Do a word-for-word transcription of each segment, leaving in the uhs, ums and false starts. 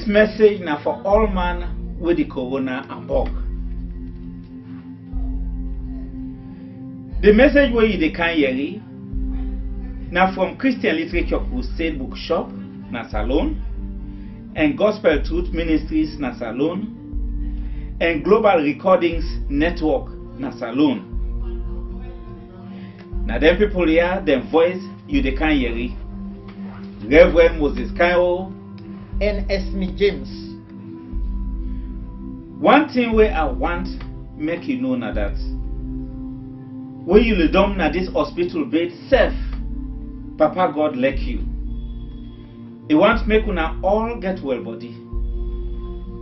Message na for all man wey di corona abok. Di message wey you dey kan yeri na from Christian Literature Crusade Bookshop na Salone, and Gospel Truth Ministries na Salone, and Global Recordings Network na Salone. Na dem pipul ya, dem voice you dey kan yeri. Reverend Moses Kairo and Esme James. One tin wey I want make you know na dat, when you ledɔm na dis hospital bed sef, Papa God lɛk you. I want make una all get well body.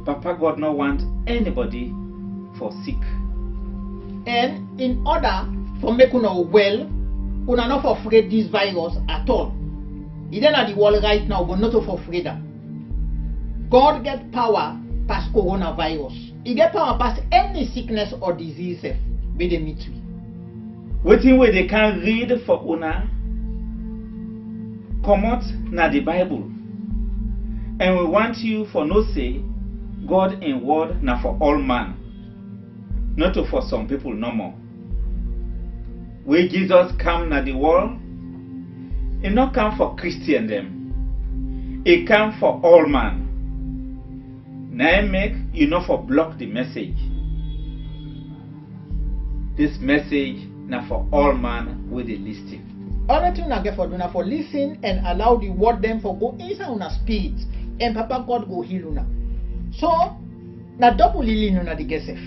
Papa God nɔ want anybody for sik. And in order for make una well, una nɔ for fred dis virus at all. I de na di world right now, but nɔto for fred am. God get pawa pass coronavirus. I get pawa pass any sikness or disease sef wey dey mit wi. Wetin we dey kan read for una kɔmɔt na di Bible, and we want you for know se God in word na for all man, nɔto for some pipul nɔmɔ. We Jizɔs kam na di wɔl, i nɔ kam for Kristiɛn dɛn, i kam for ɔl man. Na in mek yu nɔ fɔ blɔk di mɛsej. Dis mɛsej na fɔ ɔl man we de listin. Ɔl wetin una gɛt fɔ du na fɔ lisin ɛn alaw di wɔd dɛn fɔ go insay una spirit, ɛn Papa Gɔd go il una. So, na dɔbul ilin una de gɛt sɛf,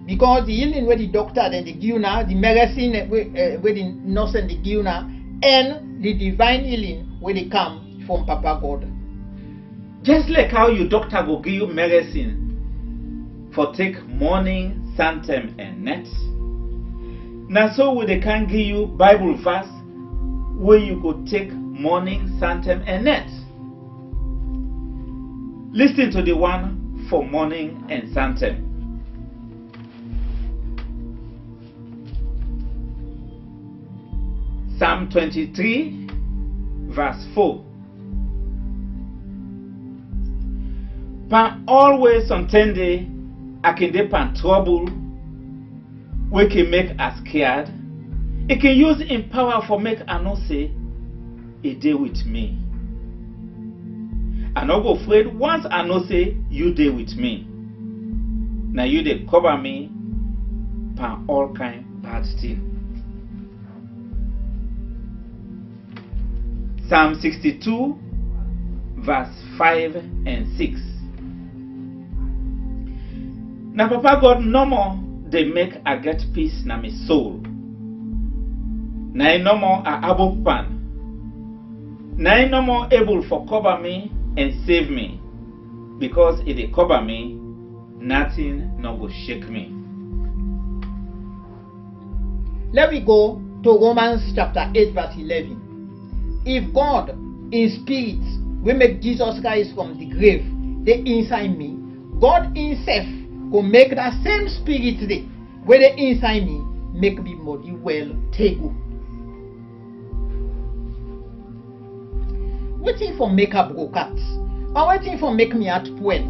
bikɔs di ilin we di dɔkta dɛn de gi una, di mɛrɛsin we, eh, we di nɔs dɛn de gi una, ɛn di divayn ilin we de kam from Papa Gɔd. Jɛs lɛk aw yu dɔkta go gi yu mɛrɛsin fɔ tek mɔnin, santɛm ɛn nɛt, na so wi de kam gi yu Baybul vas we yu go tek mɔnin, santɛm ɛn nɛt. Lisin to di wan fɔ mɔnin ɛn santɛm. Psalm twenty-three, verse four. Pan ɔl we sɔntɛm de a kin de pan trɔbul, we kin mek a skyad, i kin yus in pawa fɔ mek a no se i de wit mi. A nɔ go fred wans a no se yu de wit mi. Na yu de kɔba mi pan ɔl kayn bad tin. Psalm sixty-two, verse five and six. Na Papa Gɔd nɔmɔ de mek a gɛt pis na mi soul. Na in nɔmɔ a abop pan. Na in nɔmɔ ebul fɔ kɔba mi ɛn sev mi, bikɔs i de kɔba mi, natin nɔ go shek mi. Lɛf wi go to Romans chapter eight, verse eleven. If Gɔd, in Spirit we mek Jizɔs rayz from di grev, de insay mi, Gɔd insɛf go mek da sem Spirit de we de insay mi mek mi bɔdi wɛl te go. Wetin fɔ mek a brokat? Ɔ wetin fɔ mek mi at pwɛl?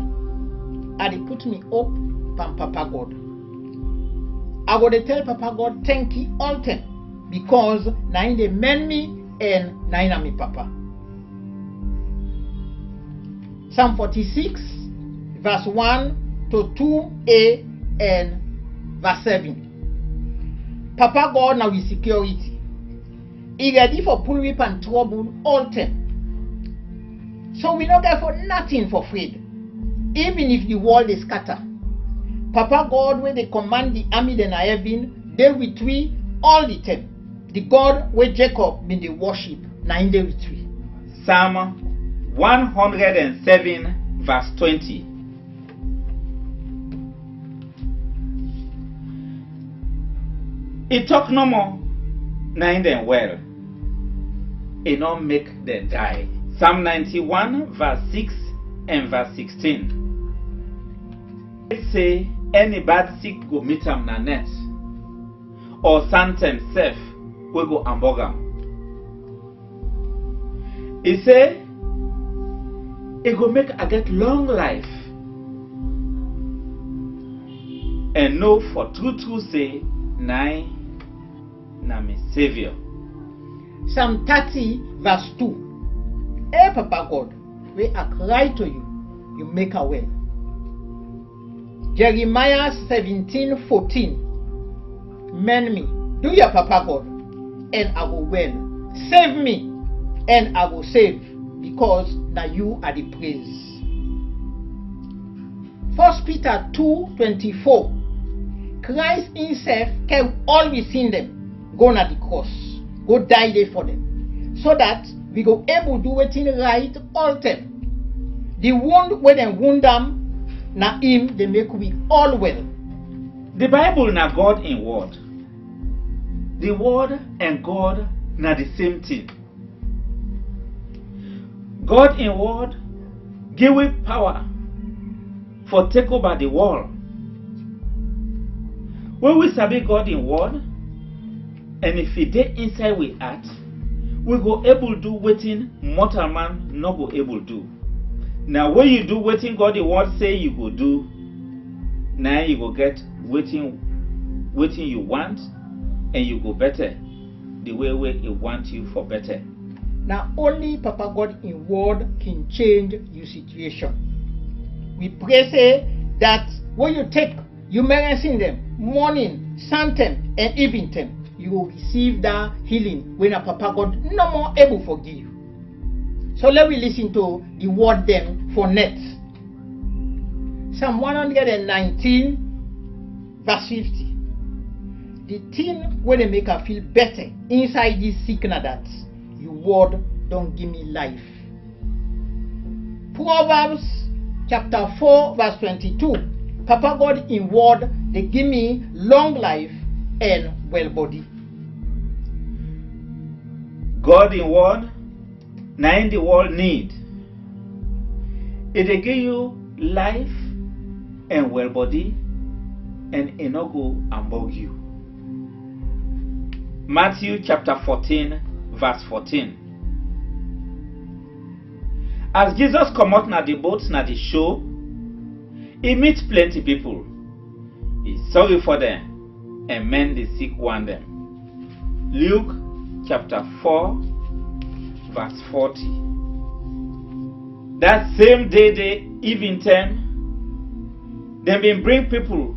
A de put mi op pan Papa Gɔd. A go de tɛl Papa Gɔd tɛnki ɔltɛm, bikɔs na in de mɛn mi ɛn na in na mi Papa. Psalm forty-six, verse one to two A and verse seven. Papa Gɔd na wi security. I rɛdi fɔ pul wi pan trɔbul ɔltɛm. So wi nɔ gɛt fɔ natin fɔ fred, ivin if di wɔl de skata. Papa Gɔd we de kɔmand di ami dɛn na ɛvin de wit wi ɔl di tɛm. Di Gɔd we Jekɔb bin de wɔship, na in de wit wi. Psalm one hundred and seven, verse twenty. I tɔk nɔmɔ, na in dɛn wɛl. I nɔ mek dɛn day. Psalm ninety-one, verse six and verse sixteen. Se ɛni bad sik go mit am na nɛt, ɔ santɛm sɛf we go ambɔg am. I se, I go mek a gɛt lɔng layf, ɛn no fɔ tru tru se na in na mi Seviour. Psalm thirty verse two. E Papa God, we a kray to yu, yu mek a wɛl. Jeremiah seventeen fourteen. Mɛn mi, du ya Papa God, ɛn a go wɛl. Sev mi, ɛn a go sev, bikɔs na yu a de prez. Fɔs Pita two twenty-four. Krays insɛf kɛr ɔl wi sin dɛn go na di krɔs, go day de fɔ dɛn, so dat wi go ebul du wetin rayt ɔltɛm. Di wund we dɛn wund am, na im de mek wi ɔl wɛl. Di Baybul na Gɔd in Wɔd. Di Wɔd ɛn Gɔd na di sem tin. Gɔd in Wɔd gi wi pawa fɔ tek oba di wɔl. Wen wi sabi Gɔd in Wɔd, ɛn if i de insay wi at, wi go ebul du wetin mɔtalman nɔ go ebul du. Na wen yu du wetin Gɔd in Wɔd se yu go du, na in yu go gɛt wetin wetin yu want, ɛn yu go bɛtɛ di we we i want yu fɔ bɛtɛ. Na onli Papa Gɔd in Wɔd kin chenj yu situation. Wi pre se dat we yu tek yu mɛrɛsin dɛn, mɔnin, santɛm, ɛn ivintɛm, yu go risiv da healing we na Papa Gɔd nɔmɔ ebul fɔ gi yu. So lɛ wi lisin to di wɔd dɛn fɔ nɛt. Psalm one hundred and nineteen, verse fifty. Di tin we de mek a fil bɛtɛ insay dis sik na dat, yu wɔd dɔn gi mi layf. Proverbs chapter four verse twenty-two. Papa Gɔd in wɔd de gi mi lɔng layf ɛn wɛl bɔdi. Gɔd in wɔd na in di wɔl nid. I de gi yu layf ɛn wɛl bɔdi, ɛn i nɔ go ambɔg yu. Matthew chapter fourteen, verse fourteen. As Jesus kɔmɔt na di bot na di sho, i mit plɛnti pipul. I sɔri fɔ dɛn ɛn mɛn di sik wan dɛn. Luk chapter four, verse forty. Dat sem de de ivintɛm, dɛn bin bring pipul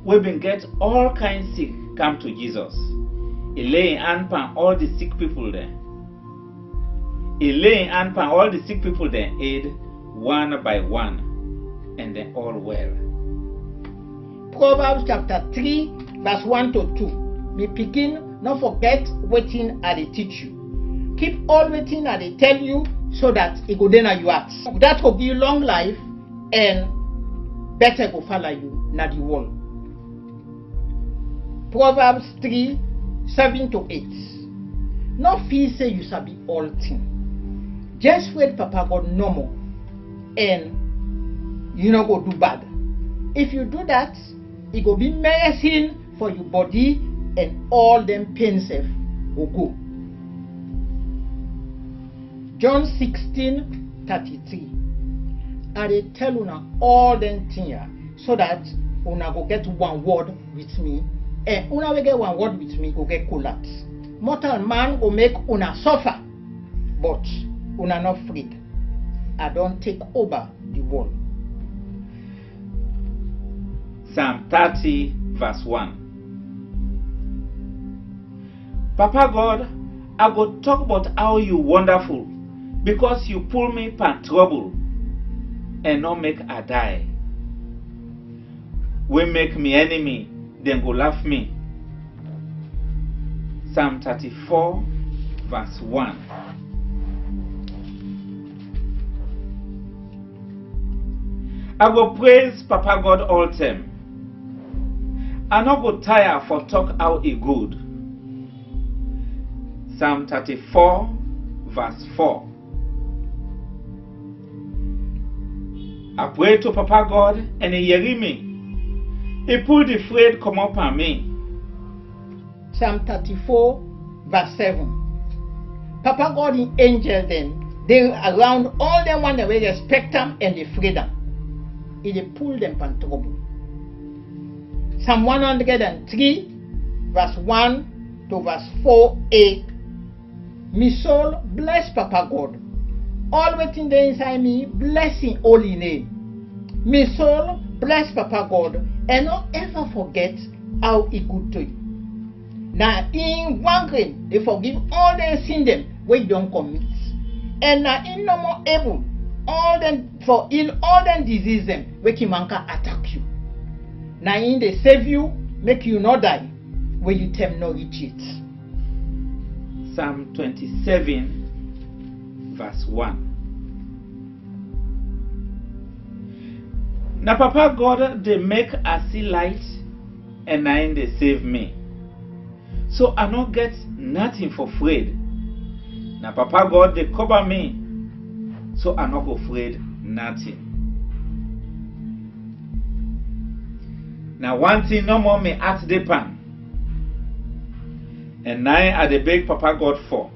we bin gɛt ɔl kayn sik kam to Jizɔs. I lay in an pan ɔl di sik pipul dɛn. I lay in an pan ɔl di sik pipul dɛn ed, wan bay wan, ɛn dɛn ɔl wɛl. Proverbs chapter three, verse one to two. Mi pikin, nɔ fɔgɛt wetin a de tich yu. Kip ɔl wetin a de tɛl yu, so dat i go de na yu at. Dat go gi yu lɔng layf, ɛn bɛtɛ go fala yu na di wɔl. Proverbs three, seven to eight. Nɔ fil se yu sabi ɔltin. Jɛs fred Papa Gɔd nɔmɔ, ɛn yu nɔ go du bad. If yu du dat, i go bi mɛrɛsin fɔ yu bɔdi, ɛn ɔl dɛn pen sɛf go go. John sixteen thirty-three. A de tɛl una ɔl dɛn tin ya, so dat una go gɛt wanwɔd wit mi, ɛn una we gɛt wanwɔd wit mi go gɛt kol at. Mɔtalman go mek una sɔfa, bɔt una nɔ fred. A dɔn tek oba di wɔl. Psalm thirty, verse one. Papa God, a go tɔk bɔt aw yu wɔndaful, bikɔs yu pul mi pan trɔbul, ɛn nɔ mek a day. We mek mi ɛnimi dɛn go laf mi. Psalm thirty-four, verse one. A go prez Papa God ɔltɛm. A nɔ go taya fɔ tɔk aw i gud. Psalm thirty-four, verse four. A pre to Papa God ɛn i yɛri mi. I pul di fred kɔmɔt pan mi. Psalm thirty-four, verse seven. Papa God in enjɛl dɛn de arawnd ɔl dɛn wan dɛn we rɛspɛkt am ɛn de fred am. I de pul dɛn pan trɔbul. Psalm one hundred and three, verse one to verse four a. Mi soul, bless Papa God. Ɔl wetin de inside mi, bless in holy name. Mi soul, bless Papa God, ɛn nɔ ɛva fɔgɛt aw i gud to yu. Na in wan gren de fɔgiv ɔl dɛn sin dɛn we yu dɔn kɔmit, ɛn na in nɔmɔ ebul ɔl dɛn fɔ il ɔl dɛn diziz dɛn we kin man kam atak yu. Na in de sev yu, mek yu nɔ day, we yu tɛm nɔ rich yet. Psalm twenty-seven, verse one. Na Papa God de mek a si light, ɛn na in de sev mi. So a nɔ gɛt natin fɔ fred. Na Papa God de kɔba mi, so a nɔ go fred natin. Na wan tin nɔmɔ mi at de pan, ɛn na in a de beg Papa God fɔ.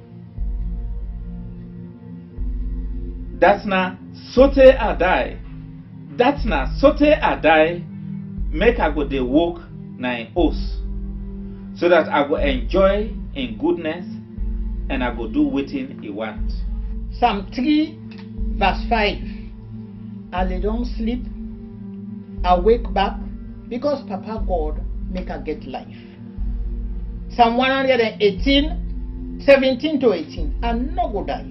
Dat na sote a day, dat na sote a day, mek a go de wok na in os, so dat a go ɛnjɔy in gudnɛs ɛn a go du wetin i want. Psalm three, verse five. A ledɔng slip, a wek bak, bikɔs Papa God mek a gɛt layf. Psalm one hundred and eighteen, seventeen to eighteen. A nɔ go day.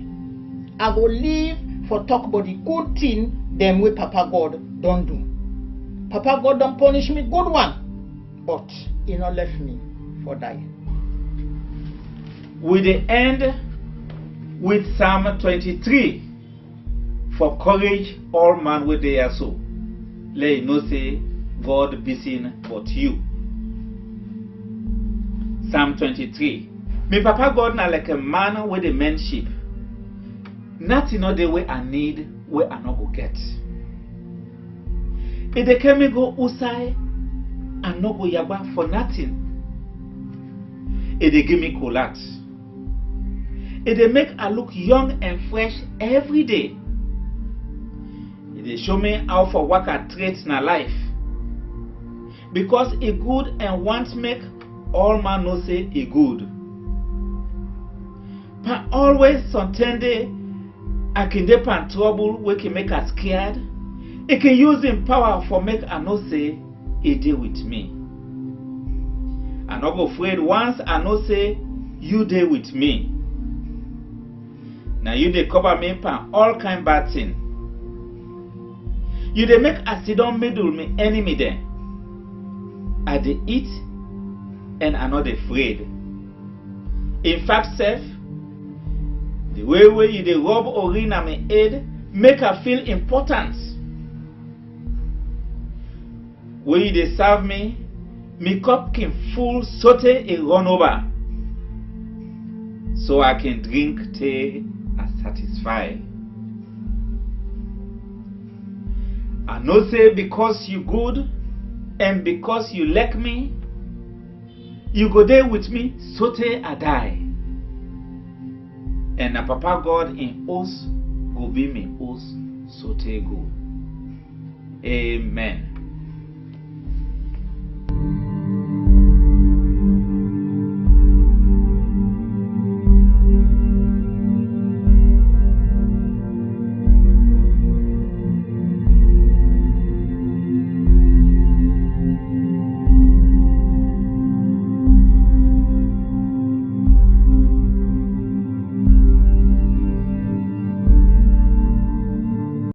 A go liv fɔ tɔk bɔt di gud tin dɛn we Papa God dɔn du. Papa God dɔn pɔnish mi gud wan, bɔt i nɔ lɛf mi fɔ day. Wi de ɛnd wit Psalm twenty-three. Fɔ kɔrej ɔl man we de ya so, lɛ i no se Gɔd bisin bɔt yu. Psalm twenty-three. Mi Papa Gɔd na lɛkɛ man we de mɛn ship. Natin nɔ de we a nid we a nɔ go gɛt. I de kɛr mi go usay a nɔ go yagba fɔ natin. I de gi mi kol at. I de mek a luk yɔng ɛn frɛsh ɛvri de. I de sho mi aw fɔ waka tret na layf, bikɔs i gud ɛn want mek ɔl man no se i gud. Pan ɔlwes sɔntɛm de a kin de pan trɔbul we kin mek a skyad, i kin yus in pawa fɔ mek a no se i de wit mi. A nɔ go fred wans a no se yu de wit mi. Na yu de kɔba mi pan ɔl kayn bad tin. Yu de mek a sidɔm midul mi ɛnimi dɛn. A de it ɛn a nɔ de fred. In fact sɛf, di we we yu de rɔb ori na mi ed mek a fil impɔtant. We yu de sav mi, mi kɔp kin ful sote i rɔn oba, so a kin drink te a satisfay. A no se bikɔs yu gud ɛn bikɔs yu lɛk mi, yu go de wit mi sote a day, ɛn na Papa Gɔd in os go bi mi os sote go. Amen.